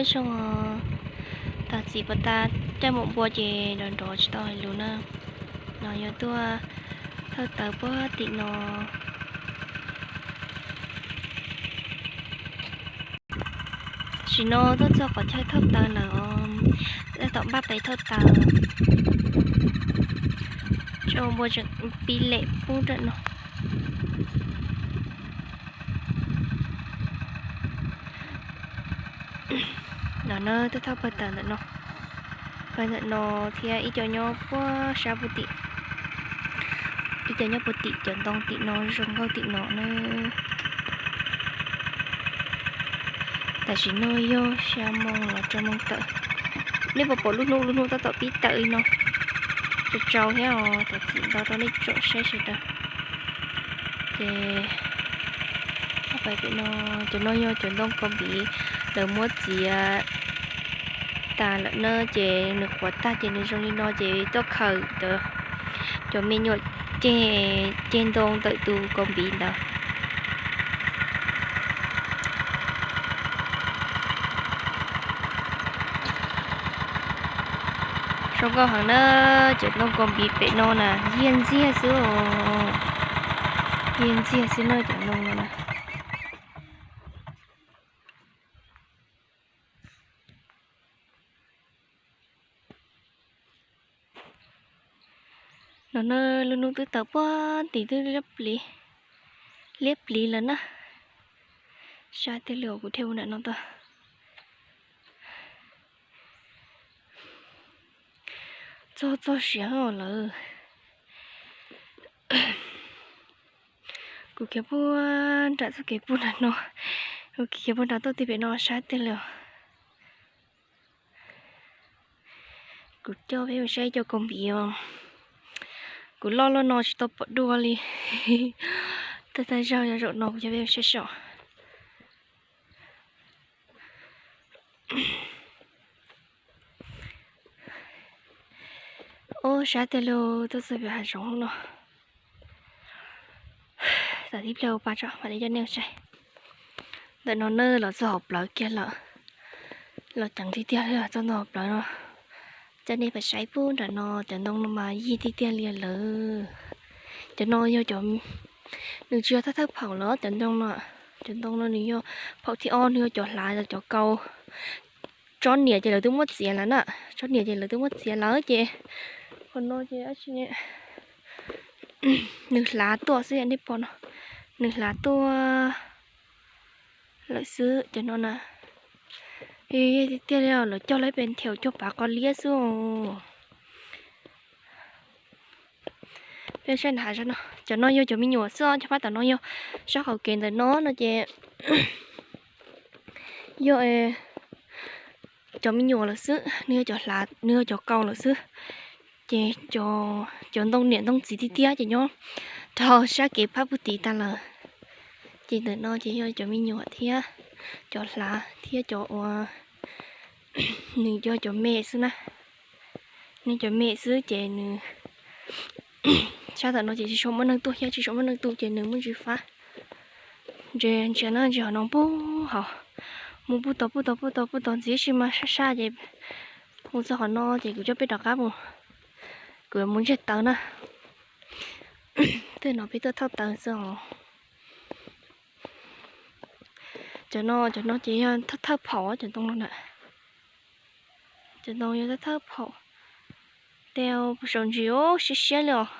Zoo, tag txiv pas tas caij mus npua ces nrov nrov tsis tau hais lus na. No yog tuaj thauj taws puag tim no. Tam sim no tuaj txog qhov chaw thauj taws lawm os, tab tom npaj pem thauj taws. Tso npua tseem pib lem pub nram no. No na, tuaj thauj pawg taws ntawm no, pawg ntawm no thiab ib co nyob puag sab puag tim, ib co nyob puag tim cov ntoo tim no zoo nkauj tim no na. Tam sim no yog xya moo los rau moo tawm. Nej puas pom lub hnub, lub hnub tab tom pib tawm li no, tsau tsau thiab os, thov txim ntau rau nej tsom saib sawv daws. Ces pem no, cov no yog cov ntoo kaus npiv lawv muab txiav tas lawm na, ces nws qhuav tag ces nws zoo li no ces tuaj khaws cov, cov me nyuam ceg, ceg ntoo ntawm tus kaus npiv ntawd. Zoo nkauj heev na, cov ntoo kaus npiv pem no na, yiag ntxiag xwb os. Yiag ntxiag xwb na cov ntoo no na. No na, lub hnub twb tawm puag tim twb liab pliv, liab pliv lawm na. Sab tiag li os, kuv dhia ua nram no tuaj. Txog txog siav lawm. Kuv khiav puag nram txoj kev puag nram no, kuv khiav puag nram tuaj tim pem no sab tiag li os. Kuv coj peb mus saib cov kaus npiv os. Kuv loj loj no tsis tau pom dua li. Tag tag zog yog zaum no kuv coj peb mus saib saib. Ob, sab tiag li, tuaj txog pem hav zoov no. Tam tib pliag ua pa tso mam li coj nej saib. Ntawm no na los txog hauv plawv kiag lawm, los ceev tiag tiag li txog ntawm hauv plawv no. Coj nej pais saib puag nram no, cov ntoo no mas yig tiag tiag li lawm. Cov no yog cov, nws tsis yog thawj thawj phaum lawm cov ntoo no. Cov ntoo no nws yog phaum thib ob, nws yog cov hlav cov kaus. Tsob niam ces lawv twb muab txiav lawm na, tsob niam ces lawv twb muab txiav lawm ces qhov no ces nws hlav tuaj xwb, nej pom no, nws hlav tuaj lawm xwb cov no na. Tiag tiag li, lawv cog lawm pem ntheum cog pav qos liab xwb os. Peb saib nram hav zoov no, cov no yog cov me nyuam xwb, cov pab tom no yog sab qaum kev ntawm no no ces yog cov me nyuam lawm xwb, nws yog cov hlav, nws yog cov kaus lawm xwb. Ces cov ntoo niam ntoo txiv tiag tiag ces nyob rau sab kev phab puag tid tas lawm. Ces ntawm no ces yog cov me nyuam thiab cov hlav thiab cov uas nws yog cov me xwb na. Nws cov me xwb ces nws sab tom no ces tsis tshua muaj neeg tuaj thiab, tsis tshua muaj neeg tu ces nws muaj ntsis fab. Ntsia ntsia na, ntsia hauv no puag hauv, mus puag tod puag tod puag tod puag tod ntxiv, tab sis mas sab sab ces mus txog qhov no ces kuv coj peb rov qab mus, kuv yuav mus ntsiag taws na. Tej no peb tuaj thauj taws xwb os. Cov no, cov no ces yog thawj thawj phaum cov ntoo no na. Cov ntoo yog thawj thawj phaum. Tej puag saum ntsis siab siab li os.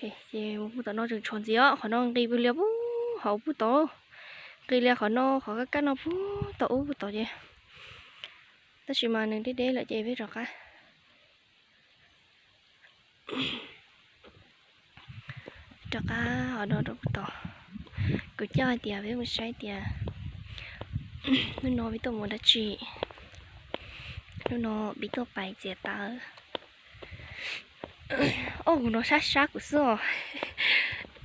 Ces mus puag tom no tseem tshuav ntxiv os, qhov no nqis li puag hauv puag tod, nqis li qhov no, qhov kaj kaj no puag tom ub puag tod ces, tab sis mas nws deb deb lawm ces peb rov qab, rov qab qhov no rau puag tod. Kuv coj hais tias peb mus saib tias hnub no peb tuaj mus dab tsi. Hnub no peb tuaj pais txiav taws. Ob, kuv no sab sab kuv xwb os.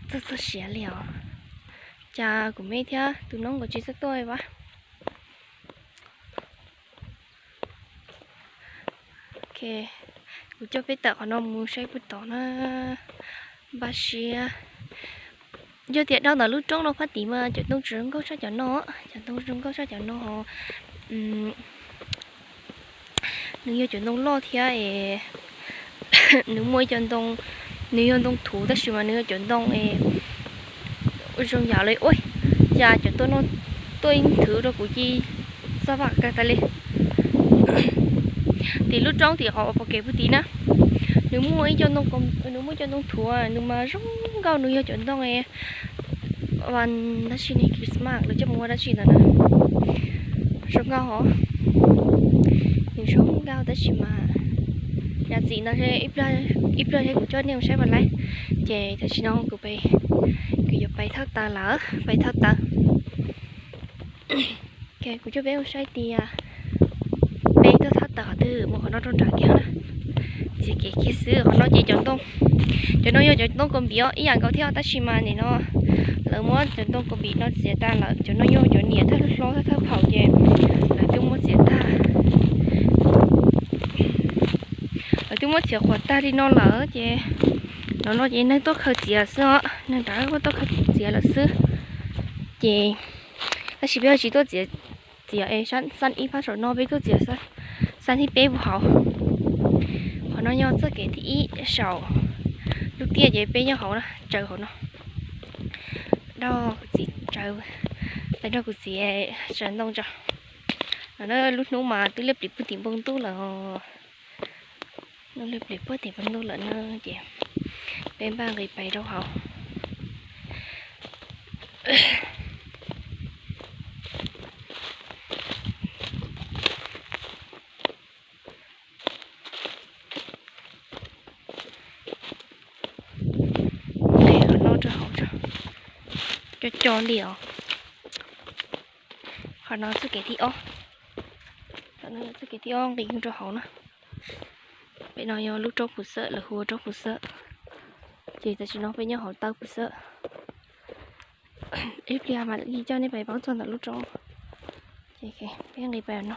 Txog txog siav li os. Cas kuv me thiab tus noob nkawd tsis txawj tuaj vaj. Ok, kuv coj peb tawm qhov no mus saib puag tod na. Npaj siab. Yog tias dhau ntawm lub roob no phab tid mas cov ntoo tsis zoo nkauj tshaj cov no, cov ntoo zoo nkauj tshaj cov no ho. Nws yog cov ntoo loj thiab es nws muaj ib co ntoo, nws yog ntoo thuv tab sis mas nws yog cov ntoo es zoo yam li ua cas cov tuaj no tuaj ib nthwv rau kuv cia txaj vam kawg tas li. Tim lub roob tim qhov pom kev puag tid na, nws muaj ib co ntoo, nws muaj ib co ntoo thuv, nws mas zoo nkauj, nws yog cov ntoo es tab sis ne Christmas lawv coj mus ua dab tsi ntawd na. Zoo nkauj hov, nws zoo nkauj tab sis mas yam txim no ib pliag kuv coj nej mus saib puas laib. Ces tam sim no kuv, kuv yuav pais thaj taws lawm, pais thaj taws. Kuv coj peb mus saib tias peb tuaj thaj taws qhov twg mus qhov no rau nram kiag na. Txiav kev kiag xwb, qhov no ces cov ntoo, cov no yog cov ntoo kaus npim ib yam nkaus thiab tab sis mas nim no lawv muab cov ntoo kaus npim no txiav tag lawm, cov no yog cov niam thawj hlob thawj phaum ces lawv twb muab txiav tag. Lawv twb muab txiav qhuav tag li no lawm ces no no ces neeg tuaj khaws txiav xwb os, neeg nram tuaj khaws txiav lawm xwb. Ces tab sis peb tsis tuaj txiav, txiav es xab ib phab saum no, peb tuaj txiav xab thib peb puag hauv. Qhov no yog txoj kev thib ib saum lub tiaj ces peb nyob hauv na, tsaws hauv no. Nrog kuv txiv tsaws, nrog kuv txiv tsaws ntoo tso. No lub hnub mas twb liaj plis puag tim npoo ntuj lawm. Liaj plis puag tim npoo ntuj lawm na ces peb npaj nqis pais rau hauv. Nqis qhov no rau hauv tso, co co li os. Qhov no txoj kev thib ob, txoj kev thib ob nqis rau hauv na. Pem no yog lub roob Phuv Xawm, lawv hu ua roob Phuv Xawm. Ces tam sim no peb nyob hauv taw Phuv Xawm. Ib pliag mam li coj nej pais paub txog ntawm lub roob. Peb nqis pais no.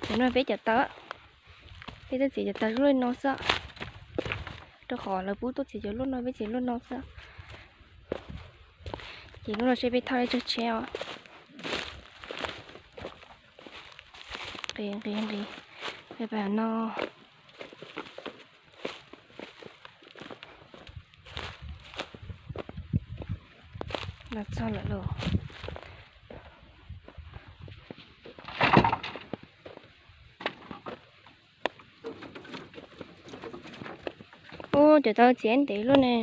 Cov no peb cov taw, peb tuaj txiav cov taw luaj no xwb. Rau qhov lawv pub tuaj txiav cov luaj no, peb txiav luaj no xwb. Ces lub no seb peb thauj tau tsawg tsheb os. Nqis nqis nqis, peb pais no. Los txog lawm lauj. Ub, cov taw txiav ntev luaj ne.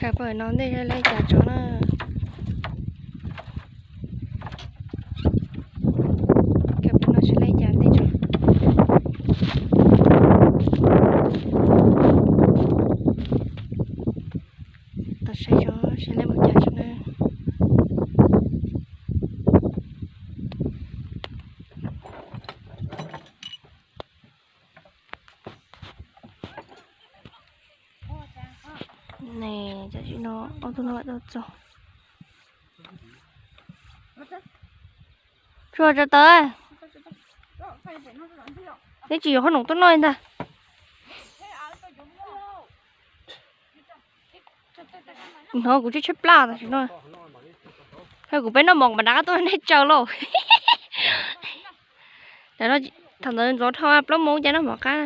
Khaws pawg no ntej laij cas tso na. Khaws pawg no seb laij cas ntej tso. Tos saib tso seb laij mus cas tso na. Ne, tam sim no ob tug no tuaj txog. Tsuas tsa tawv. Neb tsis yuav qhob noom tuaj noj li ntag. Hnov kuv tshaib tshaib plab tam sim no. Kuv peb noj mov mas rov qab tuaj neb tsaws lauj. Thaum ntawd ntxov dhau plaub moos cas noj mov qab.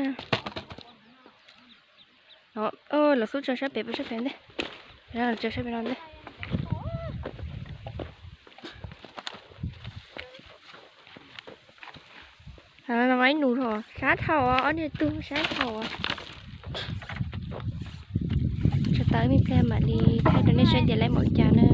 Lawv xub tsaws sab pem, sab pem ntej. Lawv tsaws sab pem no ntej. Ib nus sab dhau, ob niag tug sab dhau. Tso tawm me pliag mam li thaij rau nej saib tias laij mus cas na.